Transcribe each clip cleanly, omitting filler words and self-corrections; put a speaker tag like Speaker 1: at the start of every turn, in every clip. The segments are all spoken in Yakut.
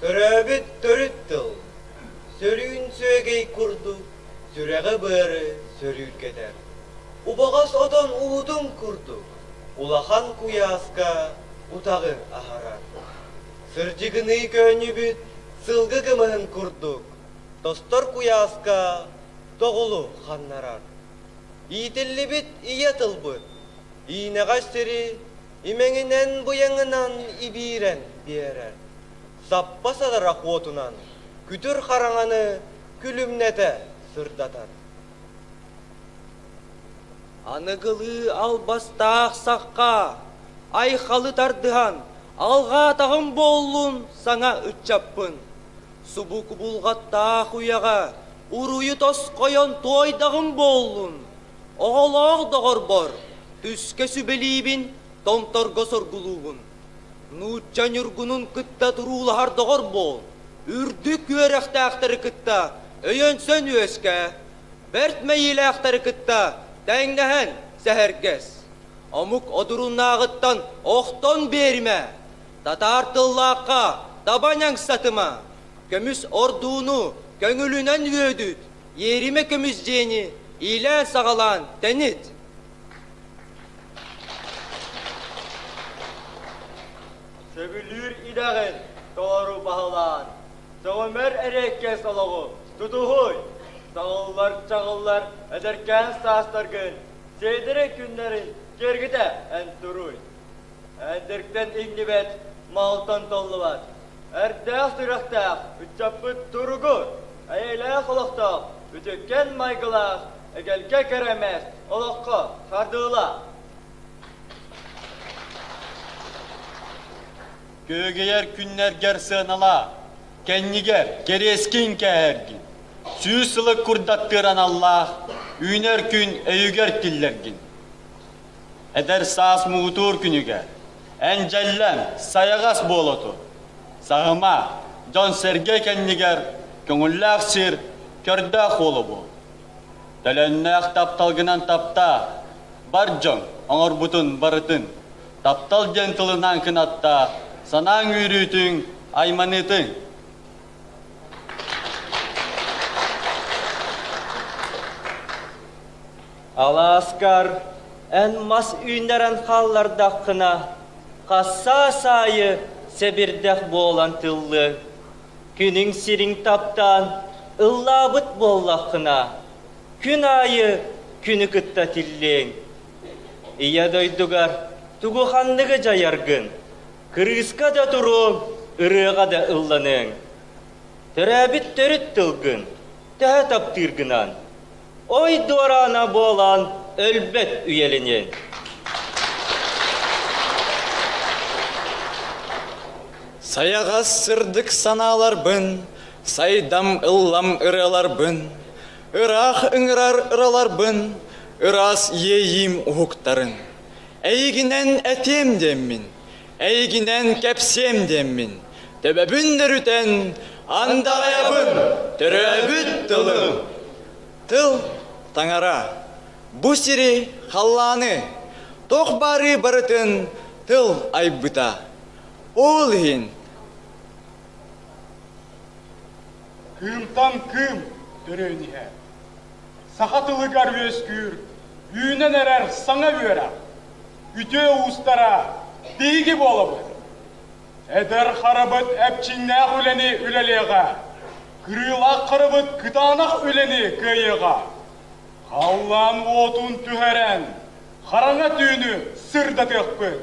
Speaker 1: Төрөөбүт төрүт тыл, сөрүүн сүөгэй курдук сүрэҕи-быары сөрүүргэтэр. Убаҕас отон уутун курдук улахан куйааска утаҕы аһарар. Сырдьыгыныы көөнньүбүт сылгы кымыһын курдук тостор куйааска тоҕулу ханнарар. Иитиллибит ийэ тылбыт иинэҕэс сири имэҥинэн-быйаҥынан ибиирэн биэрэр, саппа садарах уотунан күтүр хараҥаны күлүмнэтэ сырдатар. Аныгылыы албастаах сахха айхалы тардыһан алҕаатаҕым буоллун саҥа ыччаппын. Субу кубулҕаттаах уйаҕа уруйу тосхойон туойдаҕым буоллун. Оҕолоох доҕорбор түскэ сүбэлиибин, томторго соргулуубун. Нуучча ньургунун кытта туруулаһар доҕор буол, үрдүк үөрэхтээхтэри кытта өйөнсөн үөскээ, бэрт мэйиилээхтэри кытта тэҥнэһэн сэһэргэс. Омук одуруннааҕыттан охтон биэримэ, татаар тыллаахха таба ньаҥсатыма, көмүс ордууну көҥүлүнэн үөдүт, иэримэ көмүс дьиэни иилээн-саҕалаан тэнит.
Speaker 2: Сөбүлүүр идэҕин толору баһылаан, сөҕүмэр эриэккэс олоҕу тутуһуй! Саҕыллар-чаҕыллар эдэркээн саастаргын, сиэдэрэй күннэрин киэргэтэ эн туруй! Эндиртэн иҥнибэт, малтан толлубат, эрдээх сүрэхтээх ыччаппыт туругур, эйэлээх олохтоох, үтүккэн майгылаах, эгэлгэ кэрэмэс олоххо хардыыла.
Speaker 3: Күөгэйэр күннэргэр сыаналаа, кэннигэр кэриэскин кээһэргин, сүүс сылы курдаттыыр аналлаах, үүнэр күн өйүгэр киллэргин. Эдэр саас муҥутуур күнүгэр эн дьэллэм, сайаҕас буола тур. Саһыма, дьон-сэргэ кэннигэр көҥүллээх сир, көрдөөх уола буол. Төлөннөөх тапталгынан таптаа, бар дьон оҥорбутун барытын. Таптал диэн тылынан кынаттаа, санааҥ үөрүүтүҥ, айманыытыҥ.
Speaker 2: Алааскар эн мас үүннэрэн хааллардаххына, хассаас аайы сэбирдэх буолан тыллыаҥ. Күнүҥ сириҥ таптаан ыллаабыт буоллаххына, күн аайы күнү кытта тиллиэҥ. Ийэ дойдугар тугу ханныгы дьайаргын, кырыыска да туруоҥ, ырыаҕа да ылланыаҥ. Төрөөбүт төрүт тылгын төһө таптыыргынан, Ой дуораана буолан өлбөт үйэлэниэн.
Speaker 3: Сайаҕас сырдык санааларбын, сайдам ыллам ырыаларбын, ыраах ыҥырар ыраларбын, ыраас иэйиим уһуктарын. Эйигинэн этиэм диэммин, эйигинэн кэпсиэм диэммин, төбөбүн нөрүтэн андаҕайабын төрөөбүт тылым. Тыл таҥара. Бу сири халлааны туох баарыы барытын тыл айбыта. Ол иһин
Speaker 4: Кыымтан кыым төрөөн иһэр. Саха тылыгар үөскүүр, үүнэн эрэр саҥа үөрэх. Үтүө уустара биһиги буолабыт. Эдэр харабыт эпчиҥнээх үлэни үлэлиэҕэ, кырыылаах харабыт кытаанах үлэни кыайыаҕа. Халлаан уотун түһэрэн, хараҥа түүнү сырдатыахпыт.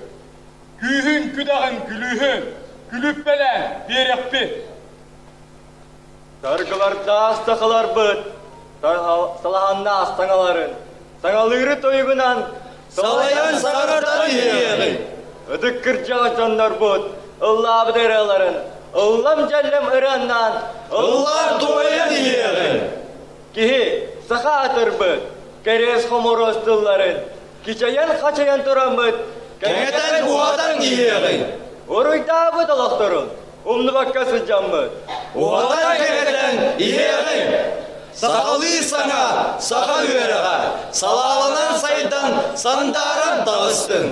Speaker 4: Күүһүн-күдэҕин күлүүһүн күлүппэлээн биэриэхпит.
Speaker 2: Саргылардаах сахаларбыт салаһаннаах саҥаларын саҥалыыры тойугунан
Speaker 3: салайан саҥардан иһиэҕиҥ.
Speaker 2: Ытык кырдьаҕас дьоннорбут ыллаабыт ырыаларын ыллам-дьэллэм ырыаннаан
Speaker 3: ыллаан туойан иһиэҕиҥ.
Speaker 2: Киһи саха атырбыт кэриэс хомуруос тылларын кичэйэн-хачайан тураммыт
Speaker 3: кэҥэтэн-уһатан иһиэҕиҥ.
Speaker 2: Уруйдаабыт олохторун умнубакка сылдьаммыт
Speaker 3: уһатан-кэҥэтэн иһиэҕиҥ. Сахалыы саҥа, саха үөрэҕэ салааланан сайдан сандааран таҕыстын.